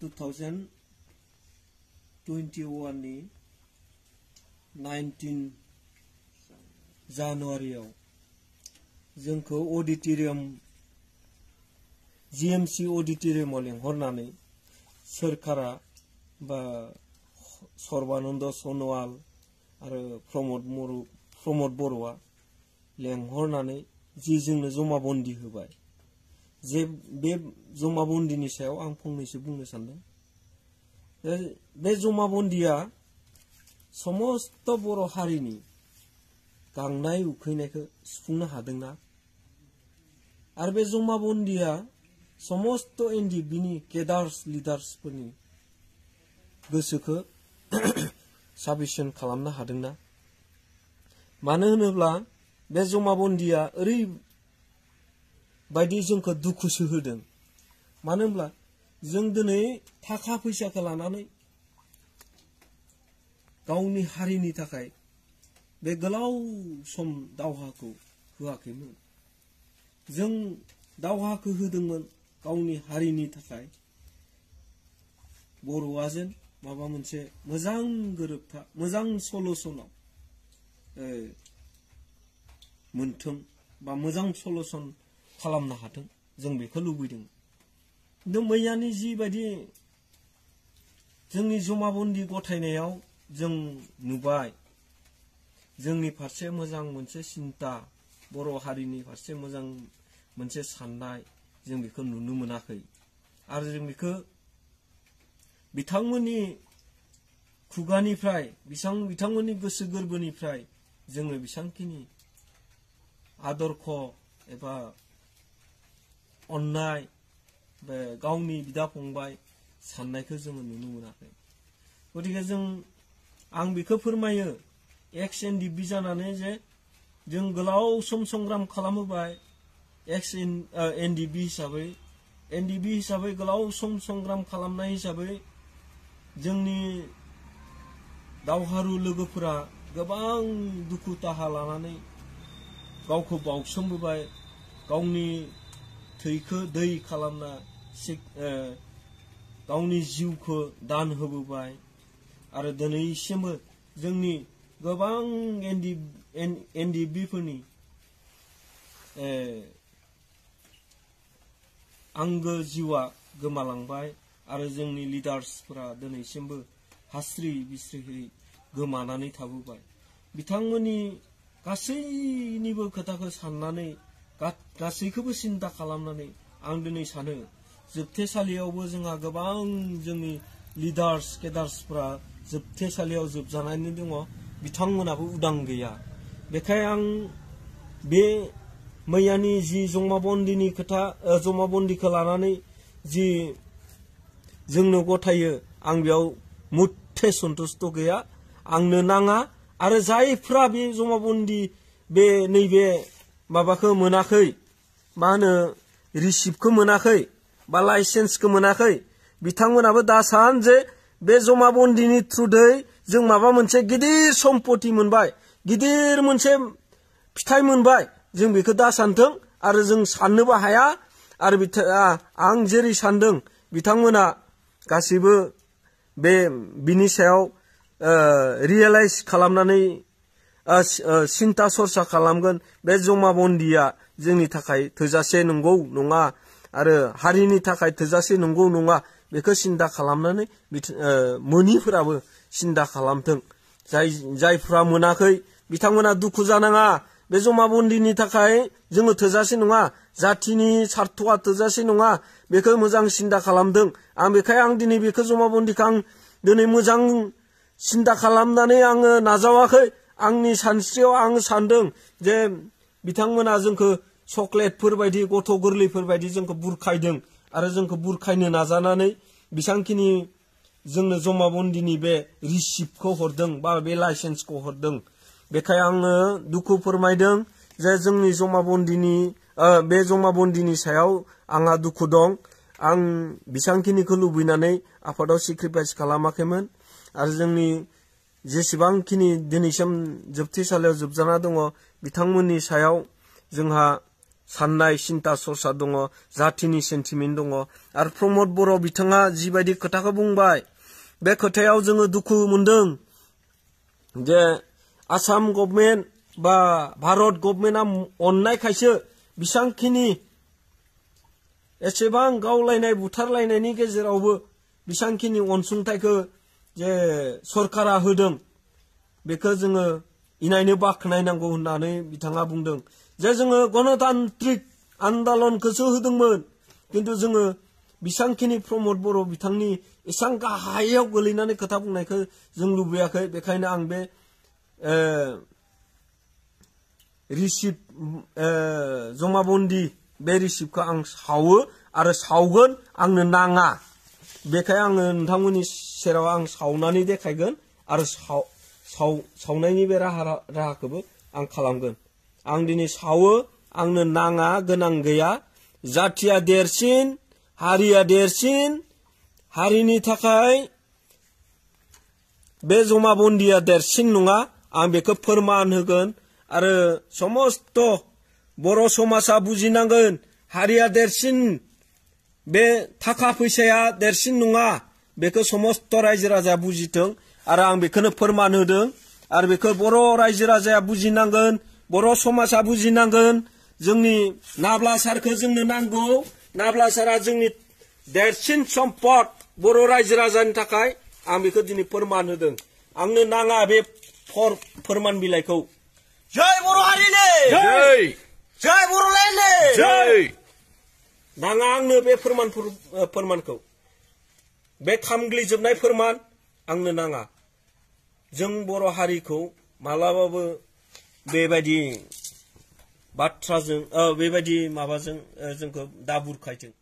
2021 नि 19 जानुवारियाव जोंखौ auditorium GMC ऑडिटोरियमाव लेंहरनानै सोरखारा बा सर्बानन्द सनोवाल आरो प्रमोद बर'आ लेंहरनानै जि जोंनो जमाबन्दी होबाय जे बे जमाबन्दिनि सायाव आं फंनैसो बुंनो सानदों। बे जमाबन्दिया समस्त बर' हारिनि गांनाय उखैनायखौ सुफुंनो हादोंना आरो बे जमाबन्दिया समस्त एनडिबिनि केडार्स लिडार्सफोरनि गोसोखौ साबिसन खालामनो हादोंना। मानो होनोब्ला बे जमाबन्दिया ओरैबायदि जोंखौ दुखुसो होदों। मानो होनब्ला जों दिनै थाखा फैसाखौ लानानै गावनि हारिनि थाखाय बे गोलाव सम दावहाखौ होआखैमोन। जों दावहाखौ होदोंमोन गावनि हारिनि थाखाय बर'आ जेन माबा मोनसे मोजां गोरोबथा मोजां सलुसनाव मोनथों बा मोजां सलुसन खालामनो हाथों जों बेखौ लुबैदों। खिन्थु मैयानि जिबायदि जोंनि जमाबन्दी गथायनायाव जों नुबाय जोंनि फारसे मोजां मोनसे सिन्ता बर' हारिनि फारसे मोजां मोनसे साननाय जों बेखौ नुनो मोनाखै आरो जों बेखौ बिथांमोननि खुगानिफ्राय बिथांमोननि गोसो गोरबोनिफ्राय जोङो बिसांखिनि आदर्श एबा अननाय गावनि बिदा फंबाय साननायखौ जोङो नुनो मोनाखै। गतिके आं बेखौ फोरमायो एक्स एनडिबि जानानै जे जों गोलाव सम संग्राम खालामबाय एक्स एनडिबि हिसाबै गोलाव सम संग्राम खालामनाय हिसाबै जोंनि दावहारु लोगोफोरा गोबां दुखु दाहा लानानै गावखौ बाउसोमबोबाय गावनि थैखौ दै खालामना गावनि जिउखौ दान होबोबाय आरो दिनैसिमबो जोंनि गोबां एनडिबिफोरनि आंगो जिउआ गोमालांबाय आरो जोंनि लिडार्सफोरा दिनैसिमबो हास्रि बिस्रियै गोमानानै थाबोबाय। बिथांमोननि गासैनिबो खोथाखौ साननानै गासैखौबो सिन्ता खालामनानै आं दिनै सानो जोबथेसालियावबो जोंहा गोबां जोंनि लिडार्स केडार्सफोरा जोबथेसालियाव जोबजानानै दङ बिथांमोनाबो उदां गैया। बेखाय आं बे मैयानि जि जमाबन्दिनि खोथा जमाबन्दिखौ लानानै जि जोंनो गथायो आं बेयाव मुथे सन्तुष्ट गैया आंनो नाङा आरो जायफ्रा बे जमाबन्दी बे नैबे माबाखौ मोनाखै मा होनो रिसिप्टखौ मोनाखै बा लाइसेन्सखौ मोनाखै बिथांमोनाबो दा सान जे बे जमाबन्दिनि थ्रुयै जों माबा मोनसे गिदिर सम्पति मोनबाय गिदिर मोनसे फिथाइ मोनबाय जों बेखौ दा सानथों आरो जों साननोबो हाया आरो आं जेरै सानदों बिथांमोना गासिबो बिनि सायाव रियेलाइज खालामनानै सिन्ता सरसा खालामगोन बे जमाबन्दिया जोंनि थाखाय थोजासे नंगौ नङा आरो हारिनि थाखाय थोजासे नंगौ नङा बेखौ सिन्ता खालामनानै मोनिफोराबो सिन्ता खालामथों जायफ्रा मोनाखै बिथांमोना दुखु जानाङा बे जमाबन्दिनि थाखाय जोङो थोजासे नङा जाथिनि सार्थआ थोजासे नङा बेखौ मोजां सिन्ता खालामदों आं बेखाय आं दिनै बेखौ जमाबन्दिखौ आं दिनै मोजां सिन्ता खालामनानै आङो नाजावाखै आंनि सानस्रियाव आं सानदों जे बिथांमोना जोंखौ चक्लेटफोर बायदि गथ' गोरलैफोर बायदि जोंखौ बुरखायदों आरो जोंखौ बुरखायनो नाजानानै बिसांखिनि जोंनो जमाबन्दिनि बे रिसिप्टखौ हरदों बा बे लाइसेन्सखौ हरदों। बेखाय आङो दुखु फोरमायदों जे जोंनि बे जमाबन्दिनि सायाव आंहा दुखु दं। आं बिसांखिनिखौ लुबैनानै आफादाव सेक्रिफाइस खालामाखैमोन आरो जोंनि जेसेबांखिनि दिनैसिम जोबथेसालियाव जोबजाना दङ बिथांमोननि सायाव जोंहा साननाय सिन्ता सरसा दङ जातिनि सेन्टिमेन्ट दङ आरो प्रमद बर' बिथाङा जिबायदि खोथाखौ बुंबाय बे खोथायाव जोङो दुखु मोनदों जे आसाम गभर्नमेन्ट बा भारत गभर्नमेन्टआ अननायखायसो बिसांखिनि एसेबां गावलायनाय बुथारलायनायनि गेजेरावबो बिसांखिनि अनसुंथाइखौ जे सरकारा होदों बेखौ जोङो इनायनो बाख्नायनांगौ होननानै बिथाङा बुंदों जे जोङो गणतान्त्रिक आन्दलनखौसो होदोंमोन किन्तु जोङो बिसांखिनि प्रमद बर' बिथांनि एसां गाहायाव गोलैनानै खोथा बुंनायखौ जों लुबैयाखै बेखायनो आं बे रिसिप्ट जमाबन्दी बे रिसिप्टखौ आं सावो आरो सावगोन आंनो नाङा बेखाय आङो नोंथांमोननि सेराव आं सावनानै देखायगोन आरो सावनायनि बे राहाखौबो आं खालामगोन आं दिनै सावो आंनो नाङा गोनां गैया जाथिया देरसिन हारिया देरसिन हारिनि थाखाय बे जमाबन्दिया देरसिन नङा आं बेखौ फोरमान होगोन आरो समस्त बर' समाजा बुजिनांगोन हारिया देरसिन बे थाखा फैसाया देरसिन नङा बेखौ समस्त रायजो राजाया बुजिथों आरो आं बेखौनो फोरमान होदों आरो बेखौ बर' रायजो राजाया बुजिनांगोन बर' समाजा बुजिनांगोन जोंनि नाब्ला सारखौ जोंनो नांगौ नाब्ला सारा जोंनि देरसिन सम्पद बर' रायजो राजानि थाखाय आं बेखौ दिनै फोरमान होदों आंनो नाङा बे फोरमान बिलाइखौ जय बर' हारिनि जय जय बर'लेण्डनि जय नाङा आंनो बे फोरमानखौ बे खामग्लिजोबनाय फोरमान आंनो नाङा जों बर' हारिखौ मालाबाबो बेबायदि बाथ्राजों बेबायदि माबाजों जोंखौ दा बुरखायथों